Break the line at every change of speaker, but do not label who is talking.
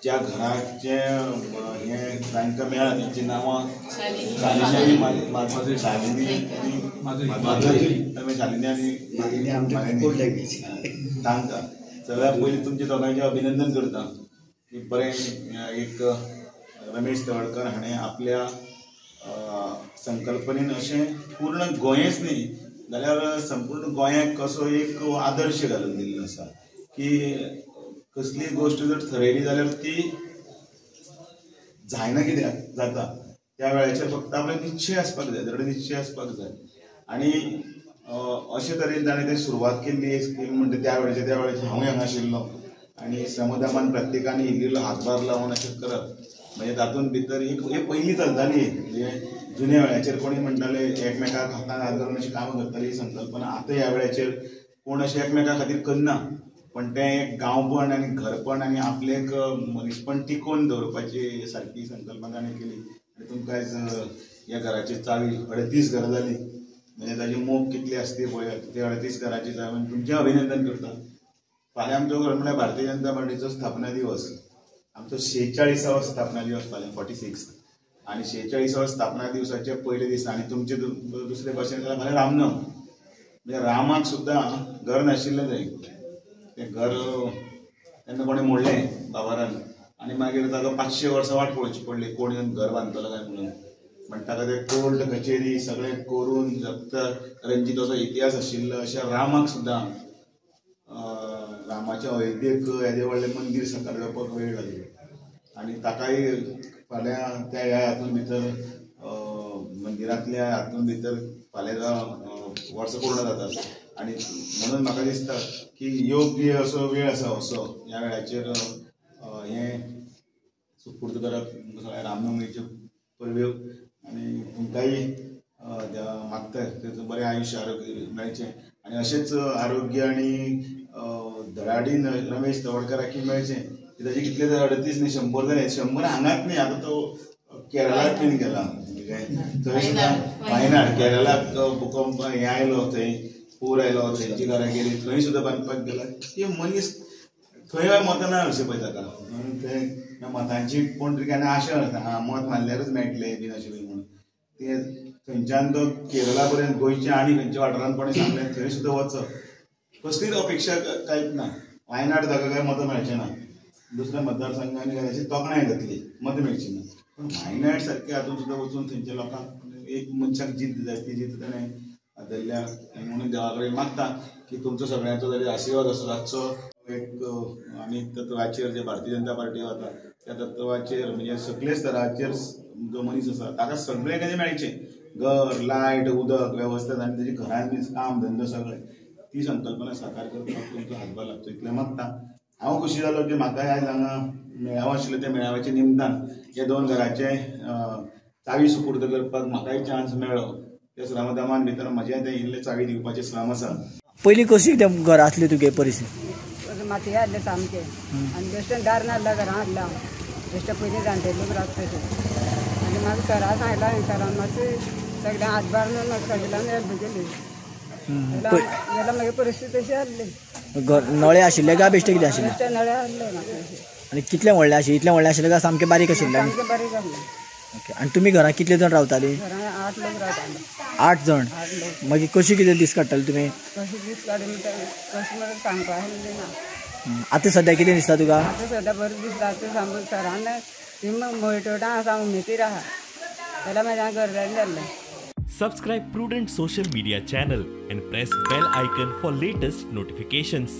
ज्या घराचें हें तांकां मेळ्ळां तेंची नांवां शालिनी आनी शालिनी माधुरी, शालिनी आनी तांकां सगळ्यात पयलीं तुमच्या दोगांयचें अभिनंदन करता की बरें एक रमेश तवडकर हाणें आपल्या संकल्पनेन अशें पूर्ण गोंयच न्ही जाल्यार संपूर्ण गोंयाक कसो एक आदर्श घालून दिल्लो आसा की कसलीय गोश्ट जर थरयली जाल्यार ती जायना कित्याक जाता. त्या वेळाचेर फक्त आपले निश्चय आसपाक जाय, दृढ निश्चय आसपाक जाय. आनी अशे तरेन ताणें ते सुरवात केल्ली स्कीम म्हणटा त्या वेळाचेर, त्या वेळाचेर हांवूय हांगा आशिल्लो आनी श्रमदामान प्रत्येकान इल्लो हातभार लावन अशें करप म्हणजे तातूंत भितर एक हे पयलीं चलताली. म्हणजे जुन्या वेळाचेर कोणी म्हणटाले एकमेकाक हातान हात घालून अशी कामां करताली ही संकल्पना आतां ह्या वेळाचेर कोण अशें एकमेका खातीर करना, पण तें एक गांवपण आनी घरपण आनी आपलें एक मनीसपण टिकोवन दवरपाची सारकी संकल्पना ताणें केली. आनी तुमकां आयज ह्या घराची चावी 38 घरां जाली म्हणजे ताजी मोग कितली आसती पळयात, ते 38 घराची चावी. आनी तुमचें अभिनंदन करता. फाल्यां आमचो घर म्हळ्यार भारतीय जनता पार्टीचो स्थापना दिवस, आमचो 46वो स्थापना दिवस फाल्यां 46. आनी 46वो स्थापना दिवसाचे पयले दिसा आनी तुमचे दुसरे भाशेन जाल्यार फाल्यां रामनम. म्हणजे रामाक सुद्दां घर नाशिल्लें थंय, तें घर तेन्ना कोणें मोडलें बाबारान आनी मागीर ताका 500 वर्सां वाट पळोवची पडली कोण येवन घर बांदतलो काय म्हणून. पण ताका ते कोर्ट कचेरी सगळें करून जगत रंजीत असो इतिहास आशिल्लो अशा रामाक सुद्दां रामाच्या अयोध्येक येदें व्हडलें मंदीर साकार जावपाक वेळ लागलो. आनी ताकाय फाल्यां त्या ह्या हातूंत भितर मंदिरांतल्या हातूंत भितर फाल्यां वर्सां पूर्ण जाता. आनी म्हणून म्हाका दिसता की योग्य असो वेळ आसा असो ह्या वेळाचेर हें सुपूर्द करप सगळ्या रामनवमीच्यो परब्यो. आनी तुमकांय मागता तेचो बरें आयुश्य आरोग्य मेळचें आनी अशेंच आरोग्य आनी धडाडीन रमेश तवडकराक मेळचें. ताजे कितले तर 38 न्ही 100 जाले, 100 हांगाच न्ही, आतां तो केरळाक बीन गेला थंय सुद्दां वायनाड केरळाक भुकंप हें आयलो थंय पूर आयलो थंयची घरां गेली थंय सुद्दां बांदपाक गेला. ती मनीस थंय मतां ना अशें पळय ताका, म्हणून थंय मतांची कोण तरी केन्ना आशा आसता आं मत मारल्यारूच मेळटलें बीन अशें बीन म्हणून ते थंयच्यान तो केरळा पर्यंत गोंयच्या आनी खंयच्या वाठारान कोणें सांगलें थंय सुद्दां वचप, कसलीच अपेक्षा कांयच ना. वायनाड ताका काय मतां मेळचें ना, दुसऱ्या मतदारसंघांनी ताची तोखणाय जातली, मतां मेळची ना, पूण वायनाड सारके हातूंत सुद्दां वचून थंयच्या लोकांक एक मनशाक जिद्द जाय ती जिद्द ताणें धरल्या. म्हणून देवा कडेन मागता की तुमचो सगळ्यांचो तरी आशिर्वाद असो रातचो एक आनी तत्वाचेर जे भारतीय जनता पार्टी वता त्या तत्वाचेर म्हणजे सगळे स्तराचेर जो मनीस आसा ताका सगळें कितें मेळचें, घर लायट उदक वेवस्था आनी ताजी घरान बी काम धंदो सगळें, ती संकल्पना साकार करपाक तुमचो हातभार लागचो इतलें मागता. हांव खुशी जालो की म्हाका आयज हांगा मेळावो आशिल्लो त्या मेळाव्याच्या निमतान ह्या 2 घराचे चावी सुपूर्द करपाक म्हाकाय चान्स मेळ्ळो. त्या श्रमदामान भितर म्हजें तें इल्लें चावी दिवपाचें श्रम आसा.
पयलीं कशी तें घर आसली तुगे परिस्थिती?
मातये आसलें सामकें आनी बेश्टें दार नासलें घरां हाडलें हांव बेश्टें पयलीं जाणटे लोक रावता तशें. आनी मागीर सरा सांगलां, सरान मातशें सगळ्यां हातभार सगळ्यान हेल्प केली जाल्यार मागीर परिस्थिती तशी आसली.
नळे आशिल्ले काय बेश्टे कितें आशिल्ले?
बेश्टे नळे आसले.
आनी कितले व्हडले आशिल्ले? इतले व्हडले आशिल्ले काय सामके बारीक आशिल्ले?
सामके बारीक आसले.
ओके. आनी तुमी घरांत कितले जाण रावताली?
घरांत 8 लोक रावताले.
8 जाण. मागीर कशी कितें दीस काडटाले तुमी?
कशे दीस काडून कशें म्हणून सांगपाक ना.
आतां सद्या कितें दिसता तुका?
आतां सद्या बरें दिसता. आतां सामको सरान ती मोयटोटा आसा, उमेदीर आसा, जाल्यार म्हाज्या घर जाल्लें.
Subscribe Prudent Social Media channel and press bell icon for latest notifications.